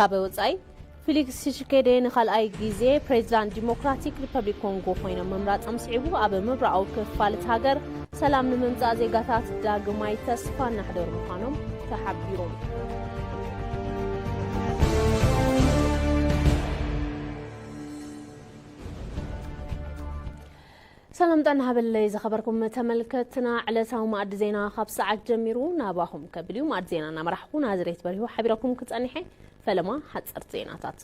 ካብ ወጻኢ፣ ፊሊክስ ሺሽኬዴ ንኻልኣይ ግዜ ፕሬዚዳንት ዲሞክራቲክ ሪፐብሊክ ኮንጎ ኮይኖም ምምራጾም ስዒቡ፣ ኣብ ምብራቓዊ ክፋል እቲ ሃገር ሰላም ንምምጻእ ዜጋታት ዳግማይ ተስፋ እናሕደሩ ምዃኖም ተሓቢሩ። ሰላም ጥዕና ሃበለይ ዝኸበርኩም ተመልከትና፣ ዕለታዊ መኣዲ ዜና ካብ ሰዓት ጀሚሩ ናባኹም ከብል እዩ። መኣዲ ዜና እናመራሕኩ ናዝሬት በሪሁ ሓቢረኩም ክጸኒሐ። ፈለማ ሓጸርቲ ዜናታት።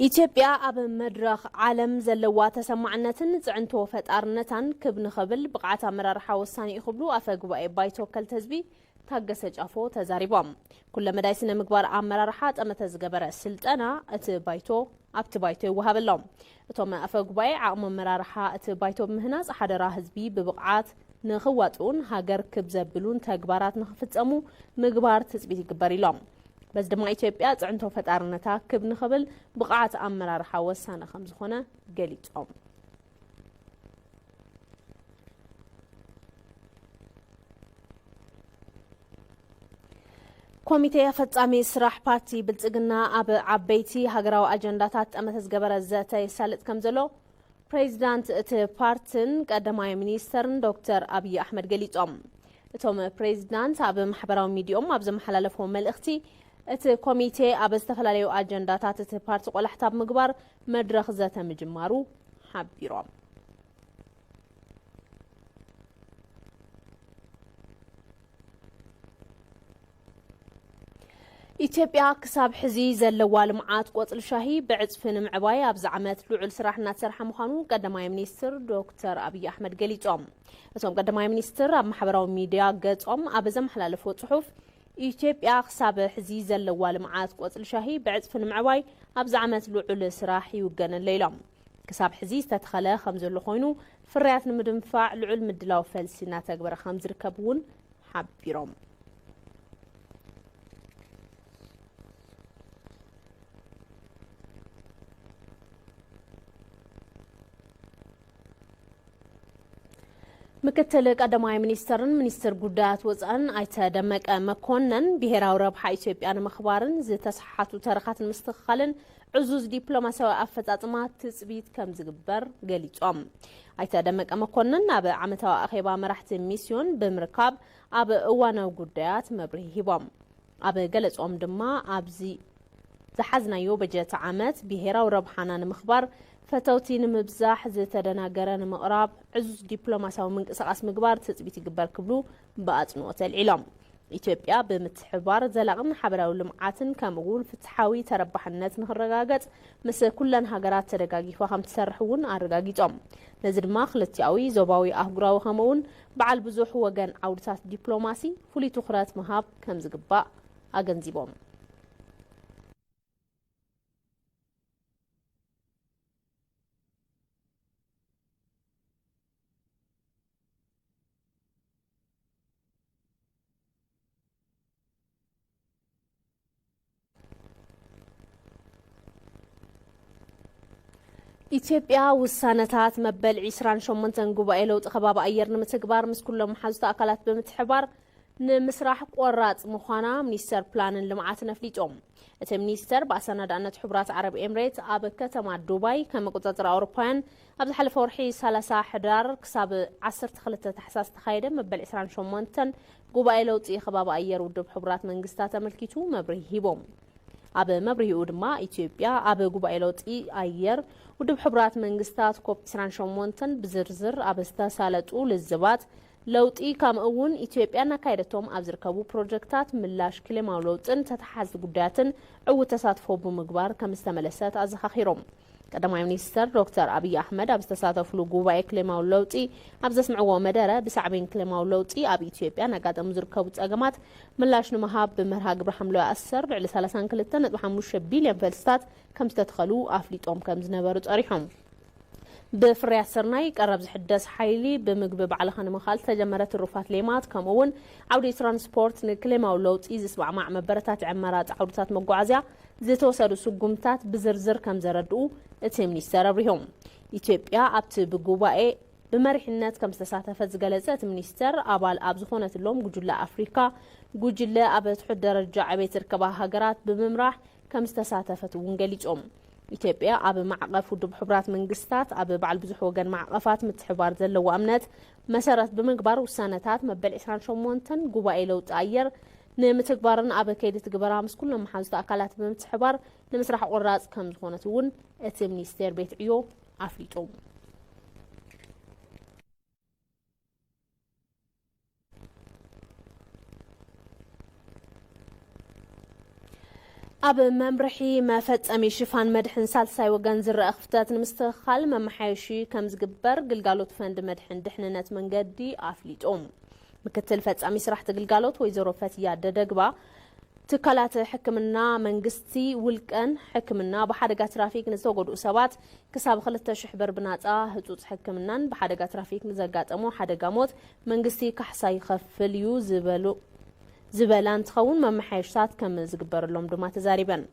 ኢትዮጵያ ኣብ መድረኽ ዓለም ዘለዋ ተሰማዕነትን ጽዕንቶ ፈጣርነታን ክብ ንኽብል ብቕዓት ኣመራርሓ ወሳኒ እዩ ክብሉ ኣፈ ጉባኤ ባይቶ ወከልቲ ህዝቢ ታገሰ ጫፎ ተዛሪቦም። ኩለመዳይ ስነ ምግባር ኣመራርሓ ጠመተ ዝገበረ ስልጠና እቲ ባይቶ ኣብቲ ባይቶ ይወሃበሎም። እቶም ኣፈ ጉባኤ ዓቕሚ ኣመራርሓ እቲ ባይቶ ብምህናጽ ሓደራ ህዝቢ ብብቕዓት ንኽዋጥኡን ሃገር ክብ ዘብሉን ተግባራት ንኽፍጸሙ ምግባር ትጽቢት ይግበር ኢሎም። በዚ ድማ ኢትዮጵያ ጽዕንቶ ፈጣርነታ ክብ ንኽብል ብቕዓት ኣመራርሓ ወሳኒ ከም ዝኾነ ገሊጾም። ኮሚቴ ፈጻሚ ስራሕ ፓርቲ ብልጽግና ኣብ ዓበይቲ ሃገራዊ ኣጀንዳታት ጠመተ ዝገበረ ዘተ የሳልጥ ከም ዘሎ ፕሬዚዳንት እቲ ፓርትን ቀዳማይ ሚኒስተርን ዶክተር ኣብይ ኣሕመድ ገሊጾም። እቶም ፕሬዚዳንት ኣብ ማሕበራዊ ሚዲያኦም ኣብ ዘመሓላለፍዎ መልእኽቲ፣ እቲ ኮሚቴ ኣብ ዝተፈላለዩ ኣጀንዳታት እቲ ፓርቲ ቆላሕታ ብምግባር መድረኽ ዘተ ምጅማሩ ሓቢሮም። ኢትዮጵያ ክሳብ ሕዚ ዘለዋ ልምዓት ቆጽሊ ሻሂ ብዕጽፊ ንምዕባይ ኣብዚ ዓመት ልዑል ስራሕ እናተሰርሐ ምዃኑ ቀዳማይ ሚኒስትር ዶክተር ኣብይ ኣሕመድ ገሊጾም። እቶም ቀዳማይ ሚኒስትር ኣብ ማሕበራዊ ሚዲያ ገጾም ኣብ ዘመሓላለፍዎ ጽሑፍ፣ ኢትዮጵያ ክሳብ ሕዚ ዘለዋ ልምዓት ቆጽሊ ሻሂ ብዕጽፊ ንምዕባይ ኣብዚ ዓመት ልዑል ስራሕ ይውገነለ ኢሎም። ክሳብ ሕዚ ዝተተኸለ ከም ዘሎ ኮይኑ፣ ፍርያት ንምድንፋዕ ልዑል ምድላው ፈልሲ እናተግበረ ከም ዝርከብ እውን ሓቢሮም። ምክትል ቀዳማይ ሚኒስተርን ሚኒስትር ጉዳያት ወፃእን ኣይተ ደመቀ መኮነን፣ ብሄራዊ ረብሓ ኢትዮጵያ ንምኽባርን ዝተሰሓቱ ተረኻት ንምስትኽኻልን ዕዙዝ ዲፕሎማሲያዊ ኣፈፃፅማ ትፅቢት ከም ዝግበር ገሊፆም። ኣይተ ደመቀ መኮነን ኣብ ዓመታዊ ኣኼባ መራሕቲ ሚስዮን ብምርካብ ኣብ እዋናዊ ጉዳያት መብርሂ ሂቦም። ኣብ ገለጾም ድማ፣ ኣብዚ ዝሓዝናዮ በጀት ዓመት ብሄራዊ ረብሓና ንምኽባር ፈተውቲ ንምብዛሕ ዝተደናገረ ንምቕራብ ዕዙዝ ዲፕሎማሲያዊ ምንቅስቓስ ምግባር ትጽቢት ይግበር ክብሉ ብኣጽንኦት ኣልዒሎም። ኢትዮጵያ ብምትሕብባር ዘላቕን ሓበራዊ ልምዓትን ከምኡ እውን ፍትሓዊ ተረባሕነት ንኽረጋገጽ ምስ ኩለን ሃገራት ተደጋጊፋ ከም ትሰርሕ እውን ኣረጋጊጾም። ነዚ ድማ ክልቲኣዊ፣ ዞባዊ፣ ኣህጉራዊ ከምኡ እውን በዓል ብዙሕ ወገን ዓውድታት ዲፕሎማሲ ፍሉይ ትኹረት ምሃብ ከም ዝግባእ ኣገንዚቦም። ኢትዮጵያ ውሳነታት መበል ዒስራን ሸሞንተን ጉባኤ ለውጢ ከባቢ ኣየር ንምትግባር ምስ ኩሎም መሓዙት ኣካላት ብምትሕባር ንምስራሕ ቆራጽ ምዃና ሚኒስተር ፕላንን ልምዓትን ኣፍሊጦም። እቲ ሚኒስተር ብኣሰናዳእነት ሕቡራት ዓረብ ኤምሬት ኣብ ከተማ ዱባይ ከም ኣቆጻጽራ ኣውሮፓውያን ኣብ ዝሓለፈ ወርሒ ሰላሳ ሕዳር ክሳብ ዓሰርተ ክልተ ታሕሳስ ዝተኻየደ መበል ዒስራን ሸሞንተን ጉባኤ ለውጢ ከባቢ ኣየር ውድብ ሕቡራት መንግስታት ኣመልኪቱ መብርሂ ሂቦም። ኣብ መብርሂኡ ድማ፣ ኢትዮጵያ ኣብ ጉባኤ ለውጢ ኣየር ውድብ ሕቡራት መንግስታት ኮፕ ዒስራን ሸሞንተን ብዝርዝር ኣብ ዝተሳለጡ ልዝባት፣ ለውጢ ከምኡ እውን ኢትዮጵያ እናካየደቶም ኣብ ዝርከቡ ፕሮጀክታት ምላሽ ክሌማዊ ለውጥን ተተሓዝቲ ጉዳያትን ዕዉት ተሳትፎ ብምግባር ከም ዝተመለሰት ኣዘኻኺሮም። ቀዳማይ ሚኒስተር ዶክተር ኣብይ ኣሕመድ ኣብ ዝተሳተፍሉ ጉባኤ ክሌማዊ ለውጢ ኣብ ዘስምዕዎ መደረ፣ ብሳዕቤን ክሌማዊ ለውጢ ኣብ ኢትዮጵያ እናጋጠሙ ዝርከቡ ጸገማት ምላሽ ንምሃብ ብመርሃ ግብሪ ሓምለዋይ ኣሰር ልዕሊ ሰላሳን ክልተን ነጥቢ ሓሙሽተ ቢልዮን ፈልስታት ከም ዝተተኸሉ ኣፍሊጦም ከም ዝነበሩ ጸሪሖም። ብፍርያት ስርናይ፣ ቀረብ ዝሕደስ ሓይሊ፣ ብምግቢ ባዕልኻ ንምኻል ዝተጀመረ ትሩፋት ሌማት፣ ከምኡ እውን ዓውዲ ትራንስፖርት ንክሌማዊ ለውጢ ዝስማዕማዕ መበረታትዒ ኣማራፂ ዓውድታት መጓዓዝያ ዝተወሰዱ ስጉምታት ብዝርዝር ከም ዘረድኡ እቲ ሚኒስተር ኣብሪሆም። ኢትዮጵያ ኣብቲ ብጉባኤ ብመሪሕነት ከም ዝተሳተፈት ዝገለጸ እቲ ሚኒስተር፣ ኣባል ኣብ ዝኾነትሎም ጉጅለ ኣፍሪካ፣ ጉጅለ ኣብ ትሑት ደረጃ ዕቤት ዝርከባ ሃገራት ብምምራሕ ከም ዝተሳተፈት እውን ገሊጾም። ኢትዮጵያ ኣብ ማዕቐፍ ውድብ ሕቡራት መንግስታት ኣብ በዓል ብዙሕ ወገን ማዕቐፋት ምትሕባር ዘለዋ እምነት መሰረት ብምግባር ውሳነታት መበል ዕስራን ሸሞንተን ጉባኤ ለውጢ ኣየር ንምትግባርን ኣብ ከይዲ ትግበራ ምስ ኩሎም መሓዙት ኣካላት ብምትሕባር ንምስራሕ ቆራፅ ከም ዝኾነት እውን እቲ ሚኒስቴር ቤት ዕዮ ኣፍሊጡ። ኣብ መምርሒ መፈጸሚ ሽፋን መድሕን ሳልሳይ ወገን ዝረአ ክፍተት ንምስትኽኻል መመሓየሺ ከም ዝግበር ግልጋሎት ፈንድ መድሕን ድሕንነት መንገዲ ኣፍሊጡ። ምክትል ፈጻሚ ስራሕቲ ግልጋሎት ወይዘሮ ፈትያ ደደግባ፣ ትካላት ሕክምና መንግስቲ ውልቀን ሕክምና ብሓደጋ ትራፊክ ንዝተጎድኡ ሰባት ክሳብ ክልተ ሽሕ ብር ብናጻ ህጹጽ ሕክምናን ብሓደጋ ትራፊክ ንዘጋጠሞ ሓደጋ ሞት መንግስቲ ካሕሳ ይኸፍል እዩ ዝበሉ ዝበላ እንትኸውን፣ መመሓየሽታት ከም ዝግበረሎም ድማ ተዛሪበን።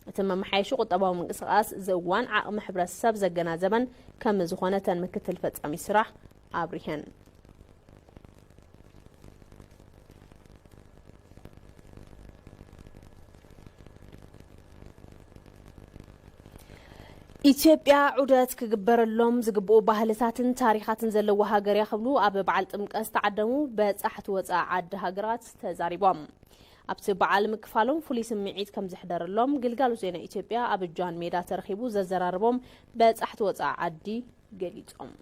እቲ መመሓየሺ ቁጠባዊ ምንቅስቓስ ዘዋን ዓቕሚ ሕብረተሰብ ዘገናዘበን ከም ዝኾነ እተን ምክትል ፈጻሚ ስራሕ ኣብሪሀን። ኢትዮጵያ ዑደት ክግበረሎም ዝግብኡ ባህልታትን ታሪኻትን ዘለዋ ሃገር እያ ክብሉ ኣብ በዓል ጥምቀት ዝተዓደሙ በጻሕቲ ወጻኢ ዓዲ ሃገራት ተዛሪቦም። ኣብቲ በዓል ምክፋሎም ፍሉይ ስምዒት ከም ዘሕደረሎም ግልጋሎት ዜና ኢትዮጵያ ኣብ ጃን ሜዳ ተረኺቡ ዘዘራረቦም በጻሕቲ ወጻኢ ዓዲ ገሊጾም።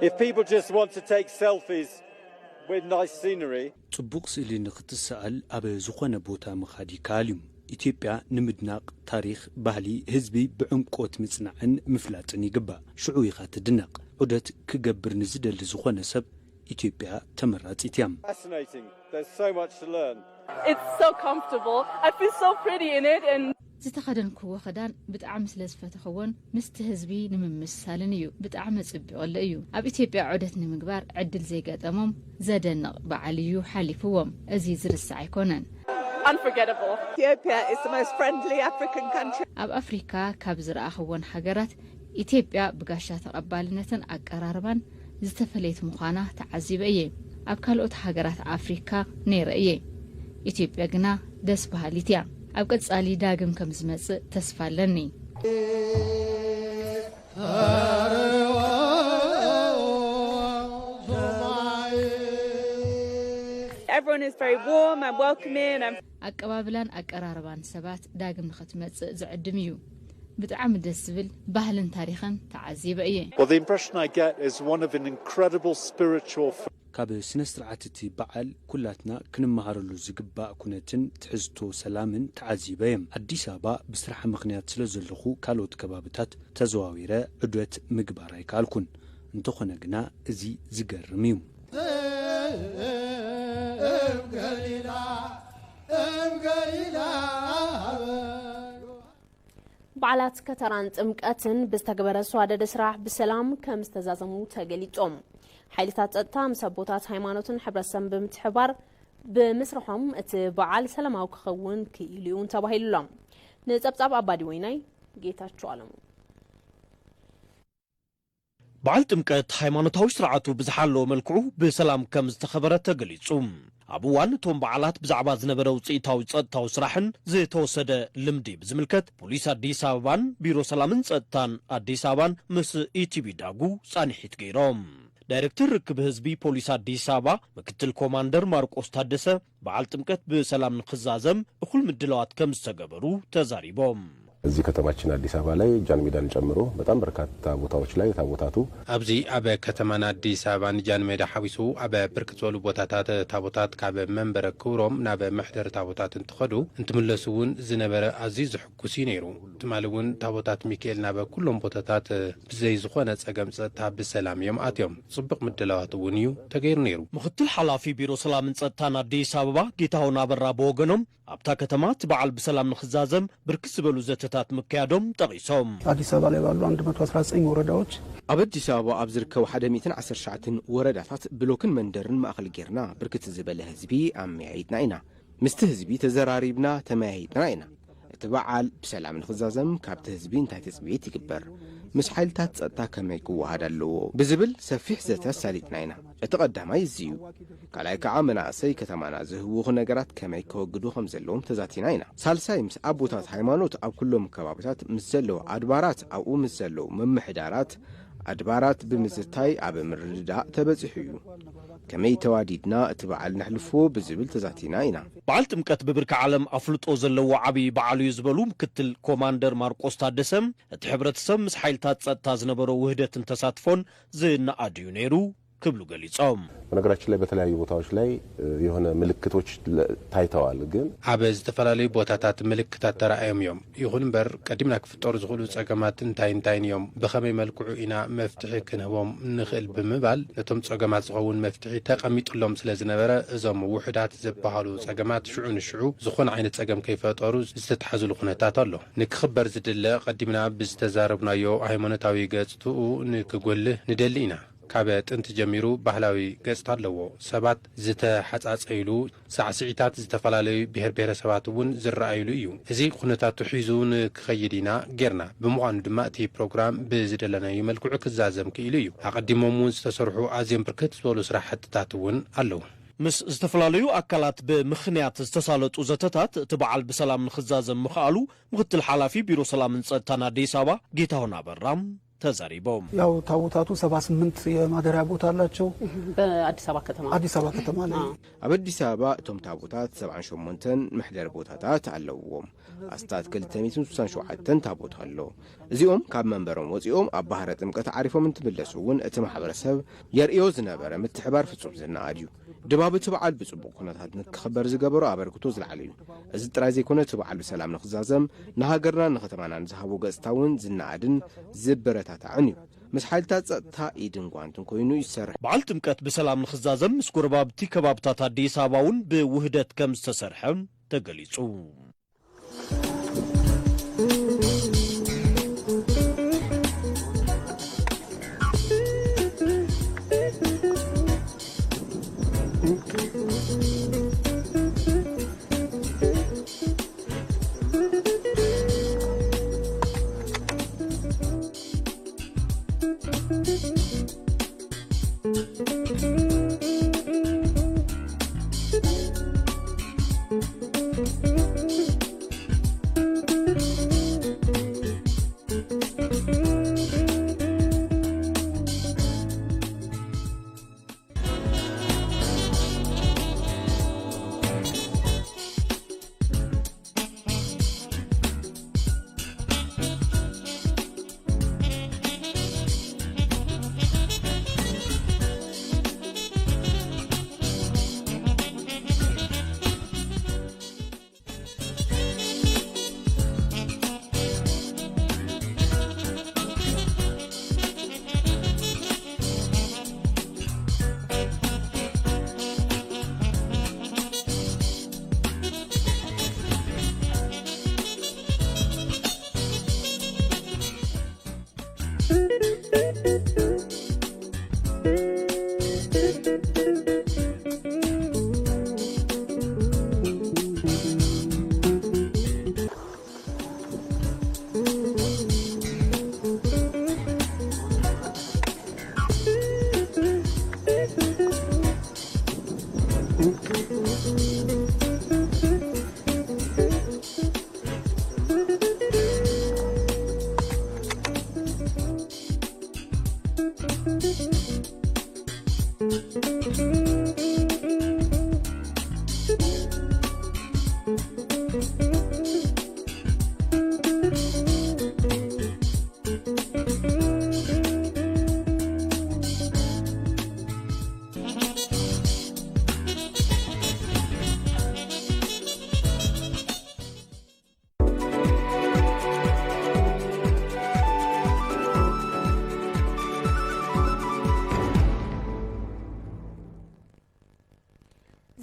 If people just want to take selfies with nice scenery, ጽቡቕ ስእሊ ንኽትሰኣል ኣብ ዝኾነ ቦታ ምኻድ ይከኣል እዩ። ኢትዮጵያ ንምድናቕ ታሪኽ፣ ባህሊ ህዝቢ ብዕምቆት ምጽናዕን ምፍላጥን ይግባእ። ሽዑ ኢኻ ትድነቕ። ዑደት ክገብር ንዝደሊ ዝኾነ ሰብ ኢትዮጵያ ተመራጺት እያ። fascinating. There's so much to learn. It's so comfortable. I feel so pretty in it and ዝተኸደንክዎ ክዳን ብጣዕሚ ስለ ዝፈተኽዎን ምስቲ ህዝቢ ንምምስሳልን እዩ። ብጣዕሚ ጽቢቑለ እዩ። ኣብ ኢትዮጵያ ዑደት ንምግባር ዕድል ዘይገጠሞም ዘደንቕ በዓል እዩ ሓሊፍዎም። እዚ ዝርሳዕ ኣይኮነን። Unforgettable. Ethiopia is the most friendly African country. ኣብ ኣፍሪካ ካብ ዝረኣኽወን ሃገራት ኢትዮጵያ ብጋሻ ተቐባልነትን ኣቀራርባን ዝተፈለየት ምዃና ተዓዚበ እየ። ኣብ ካልኦት ሃገራት ኣፍሪካ ነይረ እየ። ኢትዮጵያ ግና ደስ በሃሊት እያ። ኣብ ቀጻሊ ዳግም ከም ዝመጽእ ተስፋ ኣለኒ። Everyone is very warm and welcoming and ኣቀባብላን ኣቀራርባን ሰባት ዳግም ንኽትመጽእ ዝዕድም እዩ። ብጣዕሚ ደስ ዝብል ባህልን ታሪኽን ተዓዚበ እየ። Well, the impression I get is one of an incredible spiritual ካብ ስነ ስርዓት እቲ በዓል ኩላትና ክንመሃረሉ ዝግባእ ኩነትን ትሕዝቶ ሰላምን ተዓዚበ እየ። ኣዲስ ኣበባ ብስራሕ ምኽንያት ስለ ዘለኹ ካልኦት ከባብታት ተዘዋዊረ ዑደት ምግባር ኣይከኣልኩን። እንተኾነ ግና እዚ ዝገርም እዩ። በዓላት ከተራን ጥምቀትን ብዝተገበረ ዝተዋደደ ስራሕ ብሰላም ከም ዝተዛዘሙ ተገሊጾም። ሓይልታት ጸጥታ ምስ ኣቦታት ሃይማኖትን ሕብረተሰብን ብምትሕባር ብምስርሖም እቲ በዓል ሰላማዊ ክኸውን ክኢሉ እውን ተባሂሉሎም። ንጸብጻብ ኣባዲ ወይናይ ጌታቸው ኣለሙ። በዓል ጥምቀት ሃይማኖታዊ ስርዓቱ ብዝሓለወ መልክዑ ብሰላም ከም ዝተኸበረ ተገሊጹ። ኣብ እዋን እቶም በዓላት ብዛዕባ ዝነበረ ውፅኢታዊ ጸጥታዊ ስራሕን ዝተወሰደ ልምዲ ብዝምልከት ፖሊስ ኣዲስ ኣበባን ቢሮ ሰላምን ጸጥታን ኣዲስ ኣበባን ምስ ኢቲቪ ዳጉ ጻንሒት ገይሮም። ዳይሬክተር ርክብ ህዝቢ ፖሊስ ኣዲስ ኣበባ ምክትል ኮማንደር ማርቆስ ታደሰ በዓል ጥምቀት ብሰላም ንክዛዘም እኹል ምድላዋት ከም ዝተገበሩ ተዛሪቦም። እዚህ ከተማችን አዲስ አበባ ላይ ጃን ሜዳን ጨምሮ በጣም በርካታ ቦታዎች ላይ ታቦታቱ ኣብዚ ኣብ ከተማና ኣዲስ ኣበባ ንጃን ሜዳ ሓዊሱ ኣብ ብርክት ዝበሉ ቦታታት ታቦታት ካብ መንበረ ክብሮም ናብ መሕደሪ ታቦታት እንትኸዱ እንትምለሱ እውን ዝነበረ ኣዝዩ ዘሕጉስ እዩ ነይሩ። ትማሊ እውን ታቦታት ሚካኤል ናብ ኩሎም ቦታታት ብዘይ ዝኾነ ጸገም ጸጥታ ብሰላም እዮም ኣትዮም። ጽቡቕ ምድላዋት እውን እዩ ተገይሩ ነይሩ። ምክትል ሓላፊ ቢሮ ሰላምን ጸጥታን ኣዲስ ኣበባ ጌታሁን ኣበራ ብወገኖም ኣብታ ከተማ እቲ በዓል ብሰላም ንክዛዘም ብርክት ዝበሉ ዘተታት ምክያዶም ጠቒሶም። አዲስ አበባ ላይ ባሉ አንድ መቶ አስራ ዘጠኝ ወረዳዎች ኣብ ኣዲስ ኣበባ ኣብ ዝርከቡ ሓደ ሚእትን ዓሰርተ ትሽዓተን ወረዳታት ብሎክን መንደርን ማእኸል ጌርና ብርክት ዝበለ ህዝቢ ኣመያይጥና ኢና። ምስቲ ህዝቢ ተዘራሪብና ተመያይጥና ኢና። እቲ በዓል ብሰላም ንኽዛዘም ካብቲ ህዝቢ እንታይ ትጽቢት ይግበር? ምስ ሓይልታት ጸጥታ ከመይ ክወሃድ ኣለዎ? ብዝብል ሰፊሕ ዘተ ኣሳሊጥና ኢና። እቲ ቀዳማይ እዚ እዩ። ካልኣይ ከዓ መናእሰይ ከተማና ዝህውኹ ነገራት ከመይ ከወግዱ ከም ዘለዎም ተዛቲና ኢና። ሳልሳይ ምስ ኣቦታት ሃይማኖት ኣብ ኩሎም ከባቢታት ምስ ዘለዉ ኣድባራት ኣብኡ ምስ ዘለዉ ምምሕዳራት ኣድባራት ብምዝታይ ኣብ ምርድዳእ ተበጺሑ እዩ። ከመይ ተዋዲድና እቲ በዓል ነሕልፎ ብዝብል ተዛቲና ኢና። በዓል ጥምቀት ብብርኪ ዓለም ኣፍልጦ ዘለዎ ዓብዪ በዓል እዩ ዝበሉ ምክትል ኮማንደር ማርቆስ ታደሰ፣ እቲ ሕብረተሰብ ምስ ሓይልታት ጸጥታ ዝነበሮ ውህደትን ተሳትፎን ዝነኣድ እዩ ነይሩ ክብሉ ገሊጾም። በነገራችን ላይ በተለያዩ ቦታዎች ላይ የሆነ ምልክቶች ታይተዋል። ግን ኣብ ዝተፈላለዩ ቦታታት ምልክታት ተራእዮም እዮም። ይኹን እምበር ቀዲምና ክፍጠሩ ዝኽእሉ ጸገማት እንታይ እንታይን እዮም፣ ብኸመይ መልክዑ ኢና መፍትሒ ክንህቦም ንኽእል ብምባል ነቶም ጸገማት ዝኸውን መፍትሒ ተቐሚጥሎም ስለ ዝነበረ እዞም ውሑዳት ዝበሃሉ ጸገማት ሽዑ ንሽዑ ዝኾነ ዓይነት ጸገም ከይፈጠሩ ዝተታሕዝሉ ኩነታት ኣሎ። ንክኽበር ዝድለ ቀዲምና ብዝተዛረብናዮ ሃይማኖታዊ ገጽትኡ ንክጎልህ ንደሊ ኢና። ካብ ጥንቲ ጀሚሩ ባህላዊ ገጽታ ኣለዎ። ሰባት ዝተሓጻጸይሉ፣ ሳዕስዒታት ዝተፈላለዩ ብሔር ብሔረሰባት እውን ዝረኣይሉ እዩ። እዚ ኩነታቱ ሒዙ ንክኸይድ ኢና ጌርና። ብምዃኑ ድማ እቲ ፕሮግራም ብዝደለናዮ መልክዑ ክዛዘም ክኢሉ እዩ። ኣቐዲሞም እውን ዝተሰርሑ ኣዝዮም ብርክት ዝበሉ ስራሕትታት እውን ኣለዉ። ምስ ዝተፈላለዩ ኣካላት ብምኽንያት ዝተሳለጡ ዘተታት እቲ በዓል ብሰላም ንክዛዘም ምኽኣሉ ምክትል ሓላፊ ቢሮ ሰላምን ጸጥታን ኣዲስ ኣበባ ጌታሁን ኣበራ ተዛሪቦም። ያው ታቦታቱ ሰባ ስምንት የማደሪያ ቦታ አላቸው። በአዲስ አበባ ከተማ። አዲስ አበባ ከተማ ላይ። አዎ። ኣብ ኣዲስ ኣበባ እቶም ታቦታት ሰብዓን ሸሞንተን መሕደሪ ቦታታት ኣለውዎም። ኣስታት ክልተ ሚእትን ስሳን ሸውዓተን ታቦት ኣሎ። እዚኦም ካብ መንበሮም ወጺኦም ኣብ ባህረ ጥምቀት ዓሪፎም እንትምለሱ እውን እቲ ማሕበረሰብ የርእዮ ዝነበረ ምትሕባር ፍጹም ዝነኣድ እዩ። ድባብ እቲ በዓል ብጽቡቕ ኩነታት ንክኽበር ዝገበሮ ኣበርክቶ ዝለዓለ እዩ። እዚ ጥራይ ዘይኮነ እቲ በዓል ብሰላም ንክዛዘም ንሃገርናን ንከተማናን ዝሃቦ ገጽታ እውን ዝነኣድን ዝበረታታዕን እዩ። ምስ ሓይልታት ጸጥታ ኢድን ጓንትን ኮይኑ ይሰርሕ። በዓል ጥምቀት ብሰላም ንክዛዘም ምስ ጎረባብቲ ከባብታት ኣዲስ ኣበባ እውን ብውህደት ከም ዝተሰርሐ ተገሊጹ።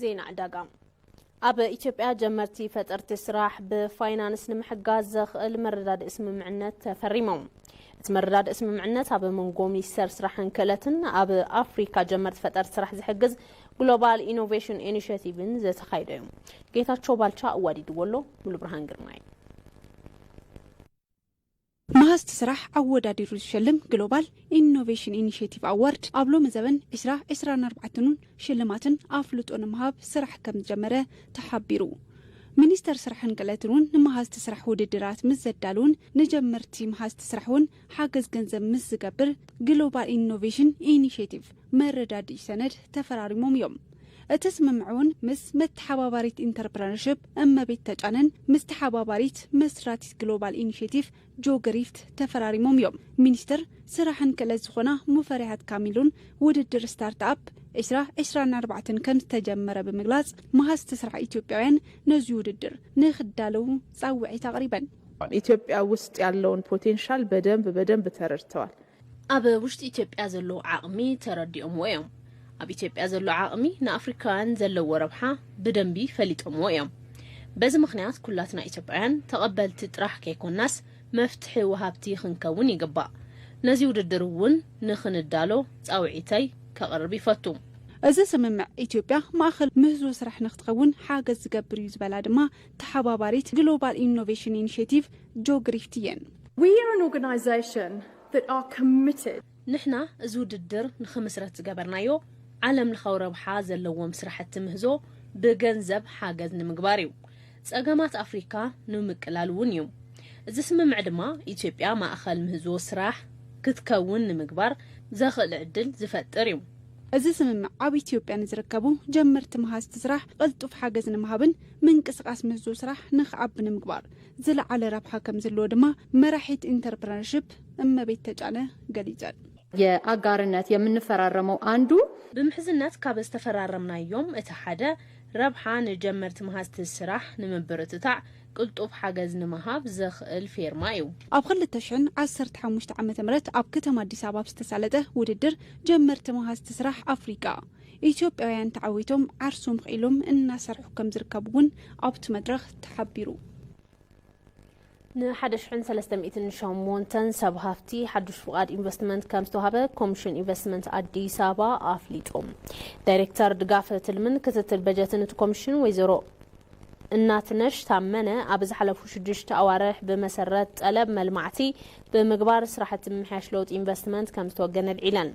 ዜና ዕዳጋ። ኣብ ኢትዮጵያ ጀመርቲ ፈጠርቲ ስራሕ ብፋይናንስ ንምሕጋዝ ዘኽእል መረዳድኢ ስምምዕነት ተፈሪሞም። እቲ መረዳድኢ ስምምዕነት ኣብ መንጎ ሚኒስቴር ስራሕን ክእለትን ኣብ ኣፍሪካ ጀመርቲ ፈጠርቲ ስራሕ ዝሕግዝ ግሎባል ኢኖቬሽን ኢኒሽቲቭን ዘተኻይዶ እዩ። ጌታቸው ባልቻ ኣዋዲድዎ ኣሎ። ሙሉ ብርሃን ግርማይ። መሃዝቲ ስራሕ ኣወዳዲሩ ዝሸልም ግሎባል ኢኖቬሽን ኢኒሽቲቭ ኣዋርድ ኣብ ሎሚ ዘበን ዕስራ ዕስራን ኣርባዕተን እውን ሽልማትን ኣፍልጦ ንምሃብ ስራሕ ከም ዝጀመረ ተሓቢሩ። ሚኒስተር ስራሕን ክእለትን እውን ንመሃዝቲ ስራሕ ውድድራት ምስ ዘዳልውን ንጀመርቲ መሃዝቲ ስራሕ እውን ሓገዝ ገንዘብ ምስ ዝገብር ግሎባል ኢኖቬሽን ኢኒሽቲቭ መረዳድኢ ሰነድ ተፈራሪሞም እዮም። እቲ ስምምዕ እውን ምስ መተሓባባሪት ኢንተርፕረነርሽፕ እመቤት ተጫነን ምስ ተሓባባሪት መስራቲት ግሎባል ኢኒሽቲቭ ጆ ግሪፍት ተፈራሪሞም እዮም። ሚኒስትር ስራሕን ክእለት ዝኾና ሙፈሪያት ካሚሉን ውድድር ስታርትኣፕ ዕስራ ዕስራን ኣርባዕተን ከም ዝተጀመረ ብምግላጽ፣ መሃዝቲ ስራሕ ኢትዮጵያውያን ነዚ ውድድር ንኽዳለዉ ጻውዒት ኣቕሪበን። ኢትዮጵያ ውስጥ ያለውን ፖቴንሻል በደንብ በደንብ ተረድተዋል። ኣብ ውሽጢ ኢትዮጵያ ዘሎ ዓቕሚ ተረዲኦምዎ እዮም። ኣብ ኢትዮጵያ ዘሎ ዓቕሚ ንኣፍሪካውያን ዘለዎ ረብሓ ብደንቢ ፈሊጦምዎ እዮም። በዚ ምኽንያት ኩላትና ኢትዮጵያውያን ተቐበልቲ ጥራሕ ከይኮናስ መፍትሒ ወሃብቲ ክንከውን ይግባእ። ነዚ ውድድር እውን ንኽንዳሎ ጻውዒተይ ከቕርብ ይፈቱ። እዚ ስምምዕ ኢትዮጵያ ማእኸል ምህዞ ስራሕ ንክትኸውን ሓገዝ ዝገብር እዩ ዝበላ ድማ ተሓባባሪት ግሎባል ኢኖቬሽን ኢኒሽቲቭ ጆ ግሪፍት እየን። We are an organisation that are committed ንሕና እዚ ውድድር ንኽምስረት ዝገበርናዮ ዓለም ለኻዊ ረብሓ ዘለዎም ስራሕቲ ምህዞ ብገንዘብ ሓገዝ ንምግባር እዩ። ጸገማት ኣፍሪካ ንምቅላል እውን እዩ። እዚ ስምምዕ ድማ ኢትዮጵያ ማእኸል ምህዞ ስራሕ ክትከውን ንምግባር ዘኽእል ዕድል ዝፈጥር እዩ። እዚ ስምምዕ ኣብ ኢትዮጵያ ንዝርከቡ ጀመርቲ መሃዝቲ ስራሕ ቅልጡፍ ሓገዝ ንምሃብን ምንቅስቃስ ምህዞ ስራሕ ንክዓቢ ንምግባር ዝለዓለ ረብሓ ከም ዘለዎ ድማ መራሒት ኢንተርፕረነርሽፕ እመቤት ተጫነ ገሊጸን። የአጋርነት የምንፈራረመው አንዱ ብምሕዝነት ካብ ዝተፈራረምናዮም እቲ ሓደ ረብሓ ንጀመርቲ መሃዝቲ ስራሕ ንምብርትታዕ ቅልጡፍ ሓገዝ ንምሃብ ዘኽእል ፌርማ እዩ። ኣብ ክልተ ሽሕን ዓሰርተ ሓሙሽተ ዓመተ ምህረት ኣብ ከተማ ኣዲስ ኣበባ ዝተሳለጠ ውድድር ጀመርቲ መሃዝቲ ስራሕ ኣፍሪቃ ኢትዮጵያውያን ተዓዊቶም ዓርሶም ክኢሎም እናሰርሑ ከም ዝርከቡ እውን ኣብቲ መድረኽ ተሓቢሩ። ንሓደ ሽሕን ሰለስተ ሚእትን ሸሞንተን ሰብ ሃፍቲ ሓዱሽ ፍቓድ ኢንቨስትመንት ከም ዝተዋሃበ ኮሚሽን ኢንቨስትመንት ኣዲስ ኣበባ ኣፍሊጡ። ዳይሬክተር ድጋፍ ትልምን ክትትል በጀትን እቲ ኮሚሽን ወይዘሮ እናትነሽ ታመነ ኣብ ዝሓለፉ ሽዱሽተ ኣዋርሕ ብመሰረት ጠለብ መልማዕቲ ብምግባር ስራሕቲ ምምሕያሽ ለውጢ ኢንቨስትመንት ከም ዝተወገነ ኣልዒለን።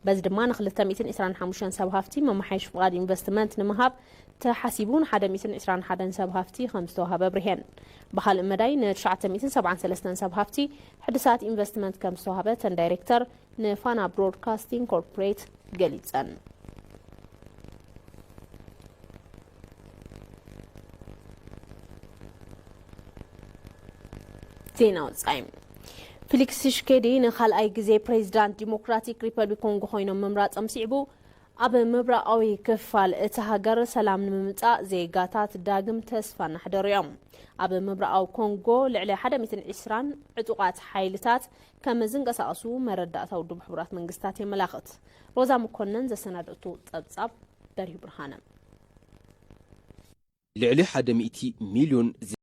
በዚ ድማ ንክልተ ሚእትን ዕስራን ሓሙሽተን ሰብ ሃፍቲ መመሓየሺ ፍቓድ ኢንቨስትመንት ንምሃብ ተሓሲቡ ንሓደ ሚእትን ዕስራን ሓደን ሰብ ሃፍቲ ከም ዝተዋሃበ ኣብሪሀን። ብኻልእ መዳይ ንትሽዓተ ሚእትን ሰብዓን ሰለስተን ሰብ ሃፍቲ ሕድሳት ኢንቨስትመንት ከም ዝተዋሃበ እተን ዳይሬክተር ንፋና ብሮድካስቲንግ ኮርፖሬት ገሊፀን። ዜና ወጻኢ። ፊሊክስ ሺሽኬዲ ንኻልኣይ ግዜ ፕሬዚዳንት ዲሞክራቲክ ሪፐብሊክ ኮንጎ ኮይኖም ምምራጾም ስዒቡ፣ ኣብ ምብራቓዊ ክፋል እቲ ሃገር ሰላም ንምምጻእ ዜጋታት ዳግም ተስፋ እናሕደሩ እዮም። ኣብ ምብራቓዊ ኮንጎ ልዕሊ ሓደ ሚእትን ዕስራን ዕጡቓት ሓይልታት ከም ዝንቀሳቐሱ መረዳእታ ውድብ ሕቡራት መንግስታት የመላኽት። ሮዛ መኮነን ዘሰናደእቶ ጸብጻብ በሪሁ ብርሃነ። ልዕሊ ሓደ ሚእቲ ሚልዮን